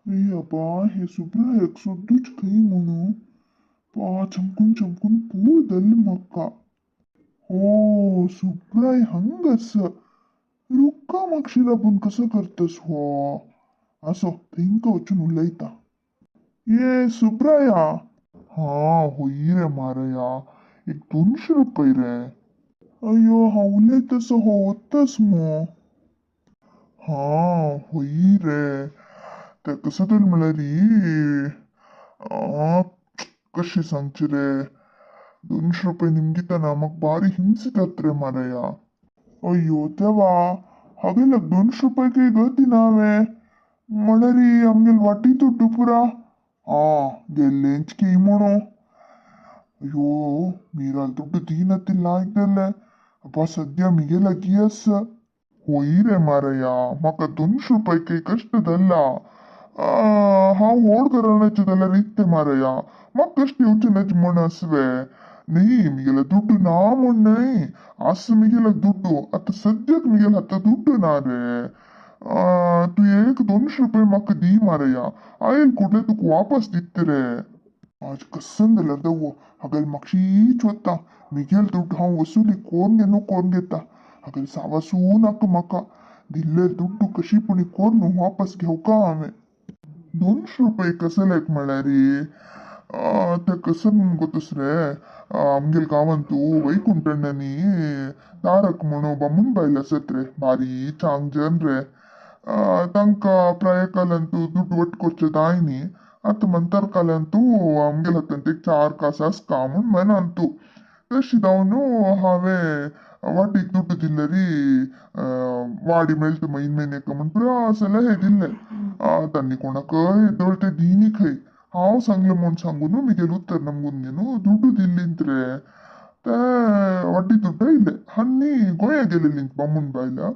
अब्बा हे सुब्रायक सुद्दूच खंय म्हणू पा चमकून चमकून पूर धरले म्हाका. हो सुब्राय हांगास रुक्का मागशी राबून कसो करतस हो? असो तेंका वचून उलयता. ये सुब्राया. हा होय रे मारया, एक 200 रुपये रे. अय्यो हांव उलयतसो हो वतस मो. हा होय रे, ते कसं तरी म्हळ्यार कशें सांगचें रे, 200 रुपये निमगितना म्हाका भारी हिंस जाता रे मारया. अय्यो देवा, हागेल्याक 200 रुपये काही गती ना हांवें, म्हळ्यार आमगेल वाटी दुड्डू पुरा. आ गेल्लेंच की म्हणू. अय्यो मीराल दुड्डू दिनातिल्ल आयकले. अब्बा सद्या मिगे लागीं आसा. होय रे मारया, म्हाका 200 रुपये काही कश्ट धरला. हांव व्हड घराण्याचें जाल्यार इत्तें मारया, म्हाका कश्ट येवचें नज म्हण आसवे न्ही. मिगेले दुड्डू ना म्हण न्हय, आसा मिगेले दुड्डू, आतां सद्याक मिगेले हाता दुड्डू ना रे. तूं एक 200 रुपये म्हाका दी मारया, आयल कुडले तुका वापस दिता रे. आज कसन जाल्यार दवो हागेल मागशीच वता, मिगेल दुड्डू हांव वसुली कोरून घेवन कोरून घेता. हागेल सावासू नाका म्हाका, दिल्ले दुड्डू कशी पुणी कोरून वापस घेवका हांवें. 200 रुपये कसल्याक म्हळ्यार ते कसन म्हूण गोतस रे, आमगेल गांवांतू वैकुंठण्णांनी तारक म्हणून बामूण बायल आसत रे, भारी चांग जन रे. तांकां प्रायकालांतू दुड्डू वट करचे दाय न्ही, आतां मंतर कालांतू आमगेल हातांत एक 4 कास आसका म्हूण मनांतू तशी जावन हांवें वाटीक दुड्डू दिल्ले वाडी मेळटा म्हयन म्हयन्याक म्हूण पुरा सलहे दिल्ले. तांणी कोणाकय दळटे दिनी खंय, हांव सांगलें म्हूण सांगून मिगेल उत्तर नमगून घेवन दुड्डू दिल्लींत रे. ते वाटी दुड्डू आयले आनी गोंया गेलेलीं बामूण बायलां.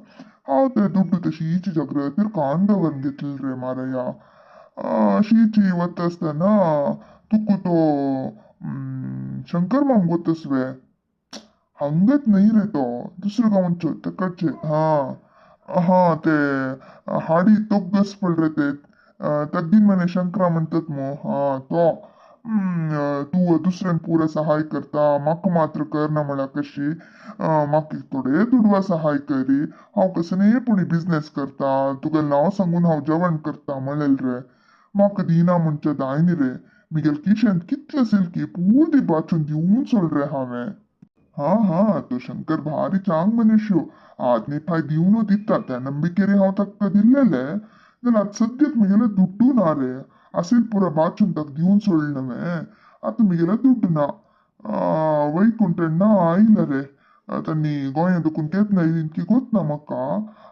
हांव ते दुड्डू तशीच जाग्रतीर कान दवरून घेतले रे मारया. शीची वता आसतना तुका तो शंकर माम गोतस वे, हांगाच न्हय रे तो, दुसऱ्या गांवांचो तेकडचे. हा हा ते हाडी तोग्गस पळ रे ते तग्गीन मने शंकरा म्हणतात मो. हा तो तूं दुसऱ्यांक पुरा सहाय करता, म्हाका मात्र करना म्हळ्यार कशी, म्हाका थोडे दुडवा सहाय करी, हांव कसले पुणी बिजनेस करता, तुगे नांव सांगून हांव जेवण करता म्हणलें रे. म्हाका दिना म्हणचे दाय न्ही रे, मिगेल किशेंत कितले सिल्की पुर्ती बाचून दिवन सोड रे हांवें. हा हा तो शंकर भारी चांग मनुष्य, आदनी पाय दिवन दिता त्या नंबिकेरी हांव ताका दिल्लेले, जाल्यार आतां सद्याक मिगेले दुड्डू ना रे, असेल पुरा बाचून ताका दिवन सोडलें हांवें, आतां मिगेले दुड्डू ना. वैकुंठण्णा आयला रे, तांणी गोंया दुखून केन्ना आयली की गोत ना म्हाका,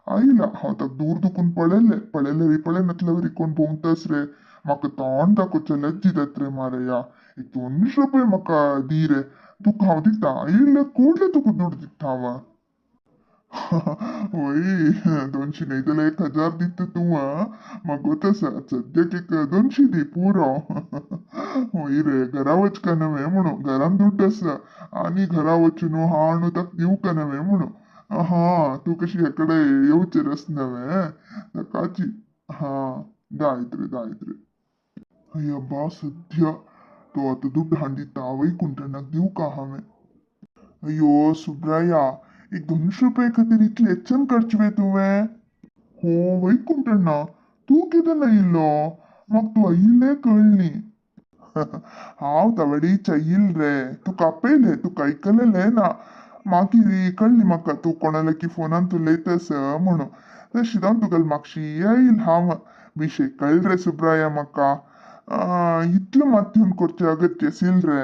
आयला हांव ताका दूर दुखून पळयलें, पळयलें रे पळयनातले वरी कोण भोंवतस रे, म्हाका तोंड दाखोवचें लज्जी जाता रे मारया. एक 200 रुपये म्हाका दी रे, तुका हांव दिता, आयिल्ले कुडले तुका दुड्डू दिता हांव. वय 200 न्हय जाल्यार 1000 दिता तूं. म्हाका गोत आसा सद्याक एक 200 दी पुरो. वय रे, घरा वचका नव्हे म्हणून, घरान दुड्डू आसा आनी घरा वचून हाणू ताका दिवका नव्हे म्हणून. हा तूं कशी हे कडे येवचें आस नव्हे ताकाची. हा दायत रे दायत रे. अय्यब्बा सद्या तो आतां दुड्डू हाडून दिता वैकुंठणाक दिवका हांवें. अय्यो सुब्राया, एक 200 रुपये खातीर इतलें एच्चन करचें वे तुवें? हो वैकुंठण्णा, तूं केन्ना आयिल्लो? म्हाका तूं आयिल्लें कळ्ळें. हांव तावडीच आयिल रे, तुका आपयलें, तुका आयकलेलें ना, मागीर कळ्ळें म्हाका तूं कोणा लागीं फोनान उलयतास म्हणून, तशें जावन तुगेले मागशी आयल हांव. विशय कळ्ळें रे सुब्राया म्हाका, इतलें मात येवन करचें अगत्य आशिल्लें रे.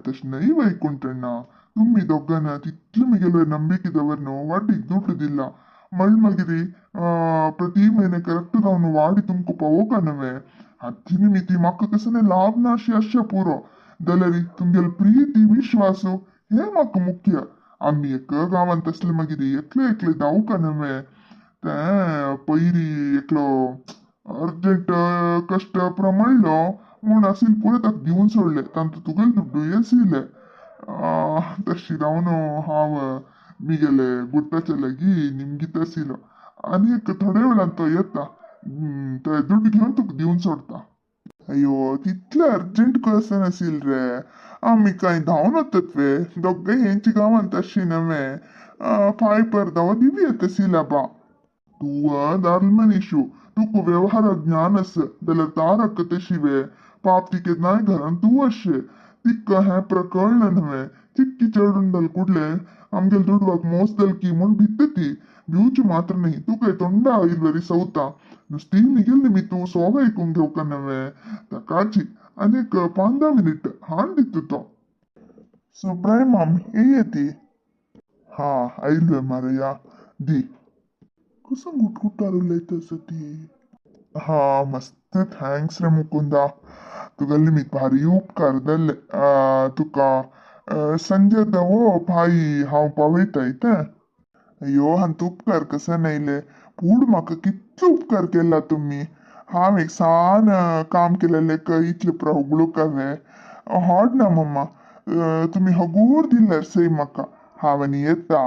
तशें न्हय वैकुंठण्णा, तुमी दोगांना तितले मिगेले ನಂಬಿಕೆ दवर वाटीक दुड्डू दिला मळ मागीर प्रति म्हयने करेक्ट जावन वाडी तुमकां पावोवका नव्हे, हाती निमिती म्हाका कसले लाभ ना अशी आसचें पुरो, जाल्यार तुमगेले प्रिती विश्वास हे म्हाका मुख्य. आमी एक गांवांत आसले मागीर एकले एकले धांवका नव्हे, तें पयरी एकलो अर्जंट कश्ट प्रमाणलो म्हूण आशिल्ले पुरो ताका दिवन सोडले, तांतू तुगेले दुड्डूय आशिल्ले. तशी जावन हांव मिगेले गुर्ताच्या लागीं निमगीत आशिल्लो आनी एक थोड्या वेळान तो येता, ते दुड्ड घेवन तुका दिवन सोडता. अय्यो तितले अर्जंट कसं नसील रे, आमी कांय धांवन वतात वे, दोग्गे हेंची गांवांत अशी नव्हे पांय पर धांव दिवी येता सिलाबा. तूं दारल मनीशू, तुका व्यवहार ज्ञान आस जाल्यार तारक तशी वे पाप ती केन्नाय घरान तूं अशें तिका हें प्रकरण न्हय. चिक्की चडून दल कुडले आमगेल दुडवाक मोस दलकी म्हूण भित्त ती भिवची मात्र न्ही. तुका तोंडा इल्वरी सवता नुस्ती मिगेल निमित्त तूं सोव आयकूंक घेवका नव्हे ताकाची. आनीक 15 मिनिट हाण दित तो. सुब्राय माम येती. हा आयलवे मारया दी. कसं गुटगुटार उलयता ती. हा मस्त thanks रे मुकुंदा, तुगेले निमित्त भारी उपकार जाल्ले. तुका संजय दवो भाई हांव पावयता इतें. अय्यो हांतू उपकार कसो नयले, पूण म्हाका कितलो उपकार केला तुमी. हांव एक सान काम केलेलें इतलें पुरो हुगळूक हांवें हाड ना मम्मा, तुमी हगूर दिल्यार सय म्हाका. हांव आनी येता.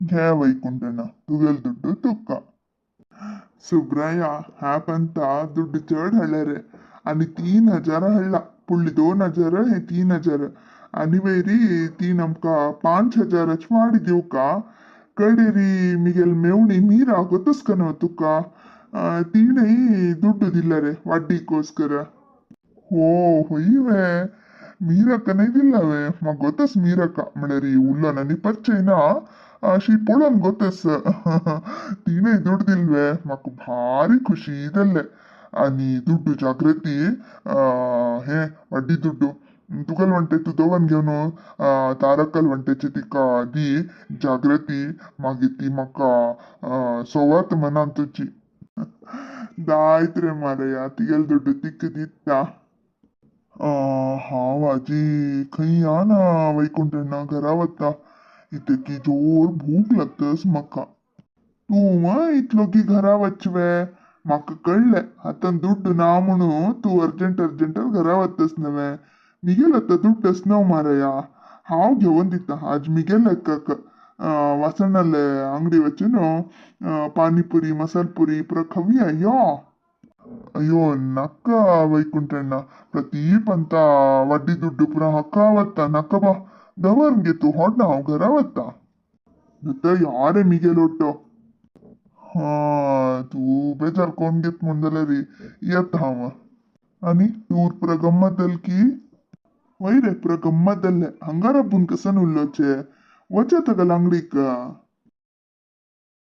घे वैकुंठना तुगेल दुड्डू तुका. सुब्राया ह्या पंता दुड्डू चड हाडले रे, आनी 3000 हाडला. पुडली 2000 हे 3000 आनी वयरी तीन आमकां 5000 वाडी दिवका. कडेरी मिगेल मेवणी मीरा ಗೊತ್ತಸ್ಕನ तुका, तिणेय ದುಡ್ಡು दिल्ला रे वाड्डीकोस्कर. हो ಹೊಯ್ವೆ ಮೀರಕ್ಕನೇ ದಿಲ್ಲವೆ म्हाका ಗೊತ್ತಸ್ ಮೀರಕ್ಕ म्हळ्यार उल्लो आनी परिचय ना अशी पळोवन ಗೊತ್ತಸ್. तिणें दुड्ड दिल्वे म्हाका भारी खुशी जाल्लें. आनी दुड्डू जागृती हें वड्डी दुड्डू तुगेल वण्टे तूं दवर घेवन तारकल वण्टेची तिका दी जागृती. मागीर ती म्हाका सोवात मनान तुजी दायत रे मारया तिगेल दुड्डू तिका दिता. हांव आजी खंय या ना वैकुंठना घरा वता, इतकी जोर भूक लागतस म्हाका. तूं इतलो की घरा वचवे म्हाका कळ्ळें आतां दुड्ड ना म्हणून तूं अर्जंट अर्जंट घरा वतस नव्हे. मिगेल आतां दुड्ड आसना मारया, हांव घेवन दिता. आज मिगेल एकाक वासणाले अंगडी वचून पानीपुरी मसालपुरी पुरा खावया यो. ಅಯ್ಯೋ ನಕ್ಕ ವೈಕುಂಠಣ್ಣ, ಪ್ರತಿ ಪಂತ ವಡ್ಡಿ ದುಡ್ಡು ಪುರ ಹಕ್ಕ ವತ್ತ ನಕ್ಕ ಬಾ ದವರ್ಗೆ ತೂ ಹೊಡ್ನ ಹಾಂव घरा वता. यारे मिगेल ಒಟ್ಟು हा तूं बेजार कोण घेत म्हूण जाल्यार येता हांव. आनी टूर पुरा गम्मत जाली की? वय रे पुरा गम्मत जाल्लें. हांगा राबून कसन उल्लोचे वचा तगल अंगडीक.